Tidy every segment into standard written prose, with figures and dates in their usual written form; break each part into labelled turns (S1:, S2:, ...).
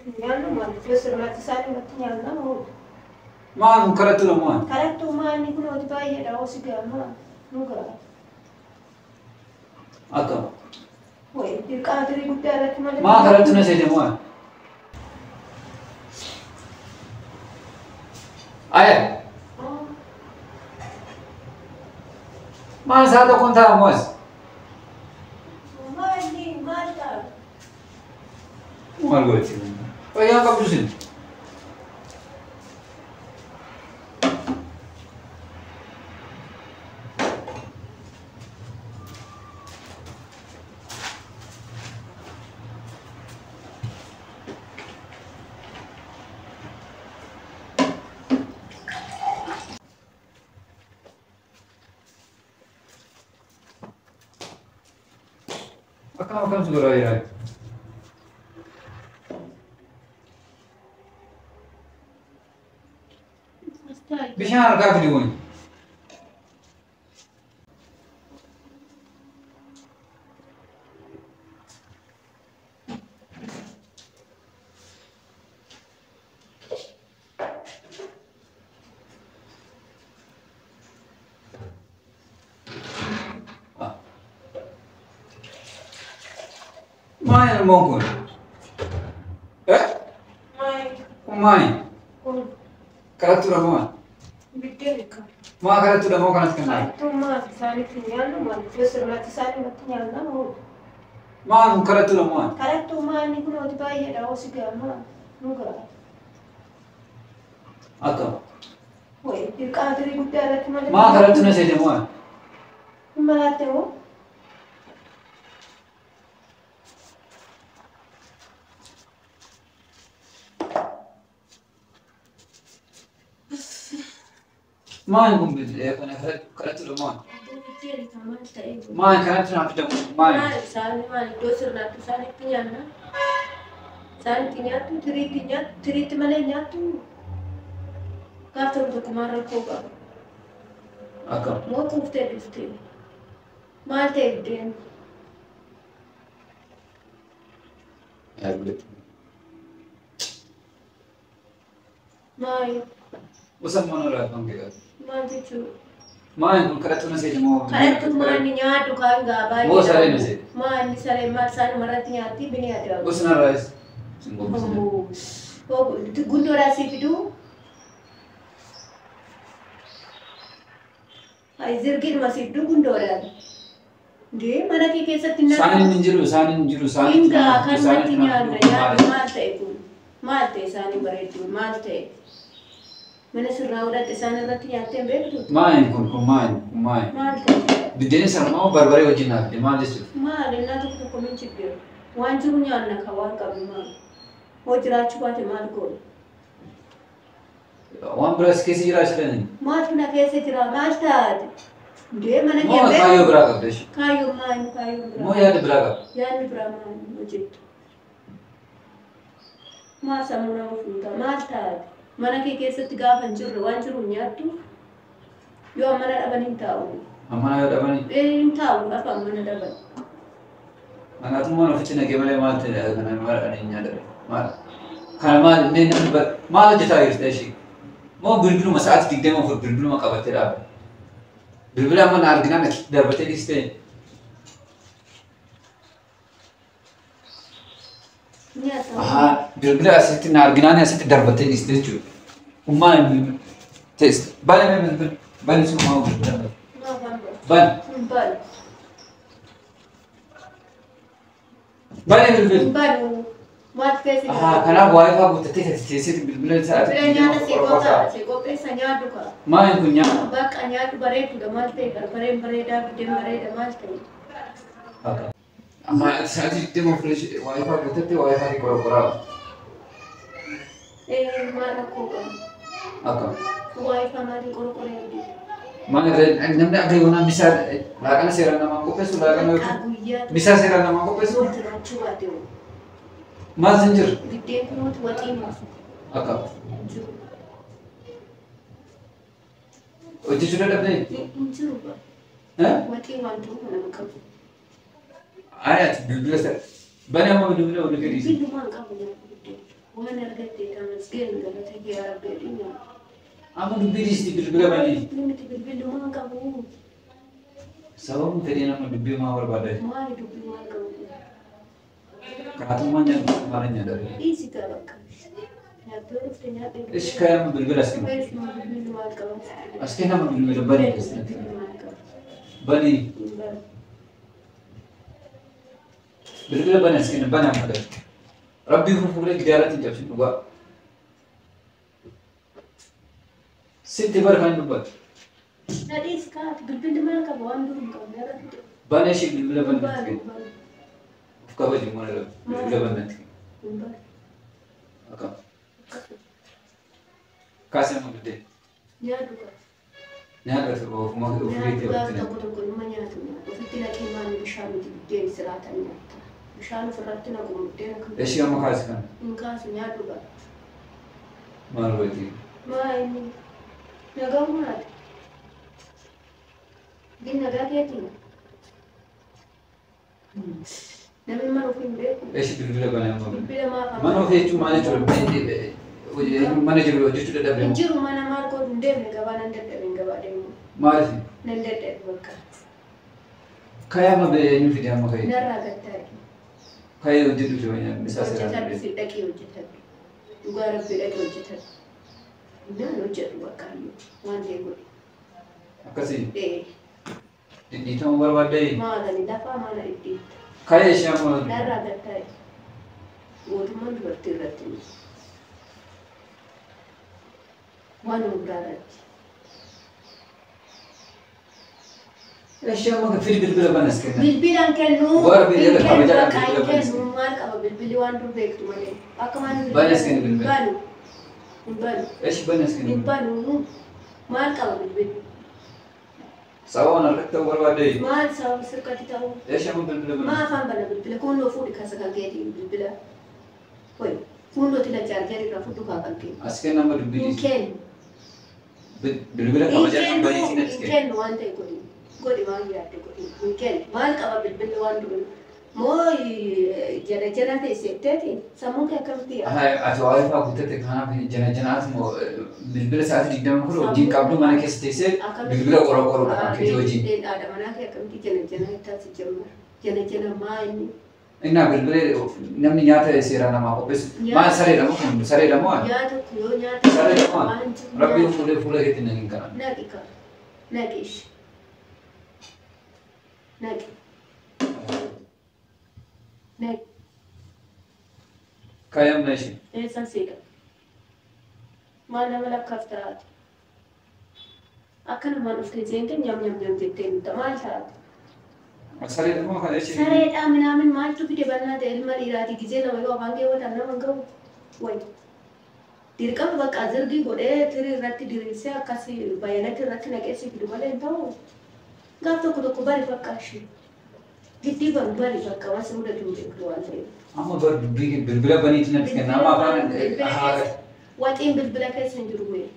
S1: Nyaannu maal iddoo sirnaatti isaan irratti nyaanna moo?
S2: Maal kun kadhattuudha moo?
S1: Kadhattuu maal kunooti baay'eedha hoo si ga'a maal nu ga'a.
S2: Akkam.
S1: Wayi dirqama tirii guddaa irratti malee.
S2: Maa kadhattuu na seete moo? Aya. Maal isaa tokkoon ta'a moo as?
S1: Maalli maal ta'a?
S2: Maal gooti? Fayyaa qabdu sin. Akkam akkam si godhaa jira? Bishaan harkaa fidi woyi. Maali ilmoon kun? Eh?
S1: Maali?
S2: Kun maali?
S1: Kun
S2: Kadhattuudha moo maali?
S1: biddeen kan.
S2: Maa kadhattuudha moo kanatti kan nyaatu?
S1: Kadhattuu maal isaanitti nyaannu maal iddoo sirnaatti isaan irratti nyaanna moo?
S2: Maal kun kadhattuudha moo maali?
S1: Kadhattuu maal kunooti baay'eedha hoo si ga'a maal nu ga'a.
S2: Akkam.
S1: Wayi dirqama tirii guddaa irratti malee.
S2: Maa kadhattuu na seete moo maali?
S1: Hin maraatte moo?
S2: Maal kun kana kadhattuudha moo maali?
S1: Biddeen kan maal ta'e?
S2: Maal kanatti naaf fidamu? Maal?
S1: Maal isaan maal iddoo sirnaatti isaanitti nyaanna? Isaanitti nyaattu tiriitti nyaattu tiriitti malee nyaattu. Gaaf tokko tokko maal rakkoo qaba?
S2: Akkam.
S1: Moo quuftee dhuftee? Maal ta'e biddeen? Maal?
S2: Gosa mana irraa kan ka'e.
S1: Maal jechuudha?
S2: Maal kun kadhattuu na seete moo?
S1: Kadhattuu maal nyaadhu kaan gaa baay'ee.
S2: Moo saree na seete?
S1: Maal saree maal isaan irratti nyaatti bini adamu.
S2: Gosa narraas. Sin gombisine.
S1: Gundoodhaa si fiduu? Ay zirgiidhuma si fiduu gundoodhaan. Dee mana kee keessatti nyaata.
S2: Isaan hin jiru, isaan hin jiru, isaan
S1: Hin gaa kan natti nyaanna nyaadhu maal ta'e kun? Maal ta'e isaanii bareedduu maal ta'e? Mana sirraa godhatte isaan irratti nyaattee hin beektu?
S2: Maal kun kun maal kun maal?
S1: Maal ta'e?
S2: Biddeen sana moo barbaree wajjin naaf fide maal jechuudha?
S1: Maal innaa tokko tokko min jibbeeru. Waan jiru nyaanna ka waan qabnu maal? Hoo jiraachuu baate maal goona?
S2: Waan biraas keessa jiraachuu dandeenye.
S1: Maaltu na keessa jira? Maal taate? Dee mana kee
S2: Moo kaayyoo biraa qabda ishee?
S1: Kaayyoo maal? Kaayyoo biraa.
S2: Moo yaada biraa qabda?
S1: Yaadni biraa maal hojjettu? Maal sammuu nama fuuta? Maal taate? Mana kee keessatti gaafa hin jirre waan jiru hin nyaattu? Yoo mana dhaban hin taa'u.
S2: Mana yoo dhaban?
S1: Ee hin taa'u gaafa mana dhaban.
S2: Manatummaan ofitti naqee malee maal ta'e kana maal ani hin nyaadha. Maal? Kana maal mee namni maal hojjetaa jirta ishee? Moo bilbiluma sa'aatii 24 bilbiluma qabattee dhaabbatte? Bilbila amma na arginaan achitti darbatee dhiistee?
S1: Nyaata.
S2: Ahaa bilbila asitti na arginaan asitti darbattee dhiiste jechuudha. Ummaan bilbila. Teessee bani mee bilbila bani sun maa bilbila bani.
S1: Maal waan godhu?
S2: Bani
S1: Hin banu.
S2: bani bilbila.
S1: Hin banu. Maal keessa jira?
S2: Ahaa kanaaf waa'ee fa'aa guuttattee teesseetti bilbila sa'aatii
S1: Bilbila nyaata
S2: 24
S1: si
S2: qorqortaa.
S1: qophaa si qopheessa nyaadhu kaa.
S2: Maal kun nyaata?
S1: Bakka nyaadhu bareedduudha maal ta'e barbareen bareedaa biddeen bareeda maal ta'e?
S2: Akka. Amma sa'aatii 24 waa'ee fa'aa guuttattee waa'ee fa'aa qorqoraa.
S1: Ee maal rakkoo qaba?
S2: Akka.
S1: Waa'ee fa'aa maaliin qorqoree argite?
S2: Maal namni akka yoonaa misaa laaqana seeraan namaan qopheessu laaqana
S1: Bakka guyyaa
S2: misaa seeraan namaan qopheessu
S1: tokko jiraachuu baate hoo?
S2: maal sin jiru?
S1: Biddeen kunuuti waxii maafu
S2: Akka.
S1: hin jiru.
S2: Hojjechuu dadhabdee?
S1: Hin jiru ba.
S2: Eh?
S1: Waxii waan ta'u kana hin qabu.
S2: Ay ati bilbila sana. Bani amma bilbila olii gadi.
S1: Bilbilumaan qabu nyaata biddeen. Bagumaan argatte tamasgeen galata kee yaa Rabbi jedhii.
S2: Amma dubbii dhiisti bilbila banii.
S1: Miti bilbilumaan qabu.
S2: Sababni fedhii nama dubbii maa barbaada?
S1: Maali dubbii maal qabu?
S2: Kaatummaa nyaata maal nyaata?
S1: Dhiisi gaa bakka. Nyaattoo dhufte nyaadhe.
S2: Ishi kayama bilbila as kenna.
S1: Bilbilli maal qaba?
S2: As kenna amma bilbila banii.
S1: Bilbilli maal qaba?
S2: Banii.
S1: Hin baru.
S2: Bilbila banii as kenna banii amma gadi. Rabbii kun fuulee gidaaratti hin cabsin dhugaa. Sitti bara kan dubbatu.
S1: Na dhiisi kaati bilbilli maal qaba waan dur hin qabne irra fide.
S2: Banii ishee bilbila
S1: Hin
S2: banii
S1: baru
S2: natti
S1: hin
S2: kenna.
S1: baru
S2: Of kabaji maal irra bilbila banii natti kenna.
S1: hin baru.
S2: Akkam. Kaasee amma biddeen.
S1: Nyaadhu gaa.
S2: Nyaata ofuma ofii
S1: Nyaadhu gaaf
S2: itti
S1: tokko tokko numa nyaatu nyaatu. Ofitti naqee maali bishaan miti biddeen siraatan nyaatta. Bishaan ofirratti naqu biddeen akkam.
S2: Ishee amma kaase kana.
S1: Hin kaasu nyaadhu gaa.
S2: Maal gooti?
S1: Maa inni nagaa maali? Gin nagaa keetii? Namni mana ofii hin beeku.
S2: Ishee bilbila banii amma.
S1: Bilbila maaf
S2: Mana ofii jechuun maal jechuudha? Mana jiru hojjechuu dadhabde
S1: Hin
S2: moo?
S1: jiru mana maal godhu hin deemne gabaa nan dadhabe hin gabaa deemu.
S2: Maaliif?
S1: Nan dadhabe bakka.
S2: Kayee amma eenyu fide amma kayee?
S1: Narraa gattaa'e.
S2: Kayee hojjedhu jiru isaa seeraan
S1: Hojjetadhu
S2: fide.
S1: fi dhaqee hojjetadhu. Dhugaa rabbii dhaqee hojjetadhu. Naan hojjedhu bakka iyyuu waan ta'e godhi.
S2: Akkasii
S1: Ee
S2: dhidhiitamuu barbaaddee
S1: maalani lafaa maala dhidhiitta.
S2: kayee ishee amma
S1: Narraa gattaa'e. Mootummaan dubartii irratti miti. Waan hundaa irratti.
S2: Ishee amma fidi bilbila banas kenna.
S1: Bilbilaan kennuu.
S2: Warra bilbila
S1: hin kennu
S2: kabajaadhaan
S1: bakka hin
S2: bilbila banas
S1: kennu maal qaba bilbilli waan dur beektu malee. Akka waan
S2: Banas kennu bilbila.
S1: Hin banu. Hin banu.
S2: Ishee banas kenna.
S1: Hin banu. Maal qaba bilbilli?
S2: Sababa irratti ta'uu barbaaddee
S1: Maal sababa sirkatti ta'uu?
S2: ishee amma bilbila
S1: Maa
S2: banas.
S1: afaan bana bilbila kunnoo fuudhi kasa kan keetiin bilbila. Hoy kunnoo tila chaarjerii irraa fudhu kaa kan kee.
S2: As kenna amma dubbii
S1: Hin
S2: dhiisi.
S1: kennu.
S2: Bilbila
S1: Hin
S2: kabajaadhaan
S1: kennu.
S2: baniitiin as
S1: Hin
S2: kenna.
S1: kennu waan ta'e godhi. Godhi waan yaadde godhi. Hin kennu. Maal qaba bilbilli waan dur moo jala jala ta'e seetteeti sammuun kee akkamitti yaada?
S2: Ati waa'ee fa'aa guuttatte kanaaf jana janaas moo bilbila sa'aatii 24 wajjin qabdu mana keessa teessee bilbila qoroo qoroodha kan keetii wajjin.
S1: Haadha manaa kee akkamitti jala jala taasi jammar? Jala jala maa inni?
S2: Innaa bilbila namni nyaata seeraan namaa qopheessu maal sareedha moo kun sareedha moo
S1: Nyaata yoo nyaata
S2: sareedha moo
S1: waan jiru
S2: rabbiin fuulee fuula keetiin nan hin kana.
S1: Naqi ka. Naqi ishi. Naqi. Naqi.
S2: Kaayamna ishee.
S1: Eessan siidha? Maal nama lakkaaf taate? Akkanumaan dhuftee seente nyam nyam nyam jettee nuta maal taate?
S2: Sareedha moo kana ishee.
S1: Sareedhaa minaamin maaltu fide bannaa ta'e ilma dhiiraati gizee lama yoo afaan keewwatan nama hin ga'u. Wayi. Dirqama bakka zirgii godhee tirii irratti diriirsee akkas bayanatti irratti naqee si fidu malee hin ta'u. Gaaf tokko tokko bari bakka ishee. Giddii baru bari bakka waan si mudatu hin beektu waan ta'eef.
S2: Amma bar dubbii bilbila baniitiin natti kenna amma afaan haala.
S1: Waxiin bilbila keessa hin jiru mee?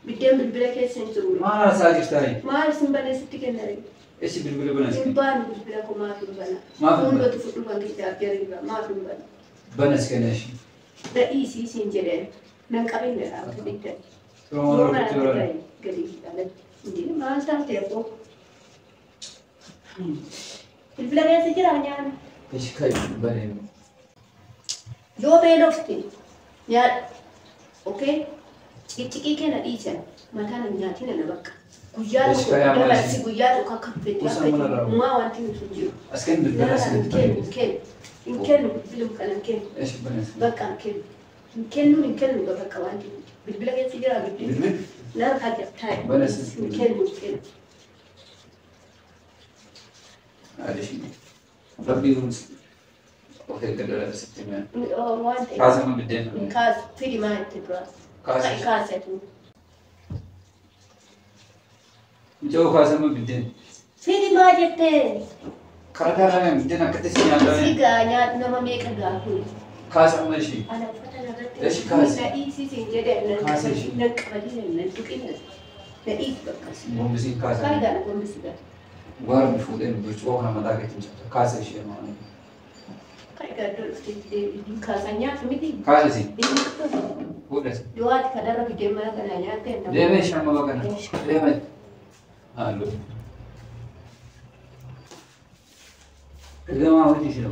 S1: Biddeen bilbila keessa hin jiru mee?
S2: Maal haasaa jirtaa?
S1: Maal isin baneessitti kennare?
S2: Ishi bilbila banas
S1: Hin
S2: kenna.
S1: baanu bilbila koo maaf hin bana?
S2: Maaf hin bana?
S1: Fuuldratti fudhu kan kitaab jariirra maaf hin bana?
S2: Banas kenna ishee.
S1: Dadhiisii siin jedheen nan qabinne dhaabatu diddan.
S2: Suuraa
S1: Yoo
S2: maal
S1: kana ta'e gadi alatti. Indii maal taate abboo? Bilbila keessa jira nyaanni.
S2: Ishi kayi banee.
S1: Yoo beelofte nyaadhu. Okay? Ciqciqii kee na dhiisan mataan hin nyaatin na bakka. Guyyaa
S2: Ishi
S1: tokko
S2: kayi amma
S1: dabarsi
S2: ishee.
S1: guyyaa tokko akka fedhe
S2: Kuusaa
S1: akka
S2: mana irraa.
S1: uumaa wanti nuti hin jiru.
S2: As kennu bilbila as
S1: Hin
S2: kennu.
S1: kennu hin kennu hin kennu bilbiluma kana hin kennu
S2: Ishi banas.
S1: bakka hin kennu hin kennu hin kennu bakka wanti nuti bilbila keessa jira gidduu
S2: Bilbil.
S1: narraa jirtaa
S2: Banas.
S1: hin kennu hin kennu.
S2: Adeshi. Rabbii kun of eeggadha sitti himee.
S1: Waan ta'e
S2: Kaasee amma biddeen.
S1: hin kaasu fidi maa itti dura
S2: Kaasee.
S1: kaasetu
S2: Mucaa kaasee amma biddeen.
S1: fidi maa jettee
S2: Karaa karaa biddeen akkatti si nyaatame.
S1: sigaa nyaatu nama meeqa gaafu
S2: Kaasee amma ishee.
S1: ana uffata irratti
S2: Eshi kaase.
S1: na dhiisii jedhe nan
S2: Kaase ishee.
S1: qabadii nan qabadii nan tuqin na dhiisi bakka
S2: Gombisiin kaasee.
S1: faayidaa gombisi gaa
S2: Warri fuudhee burcuqqoo kana mataa keetiin cabsa. Kaasee ishee maal.
S1: Kan egaa iddoo dhufteetti deebiin kaasan nyaatu miti.
S2: Kaasisi.
S1: Inni
S2: Fuudhasi.
S1: yoo ati kadarra fidee mana kanaa nyaatte nama.
S2: Deemee shamma bakana. Deemee. Halluu. Ergamaa hojii ishee.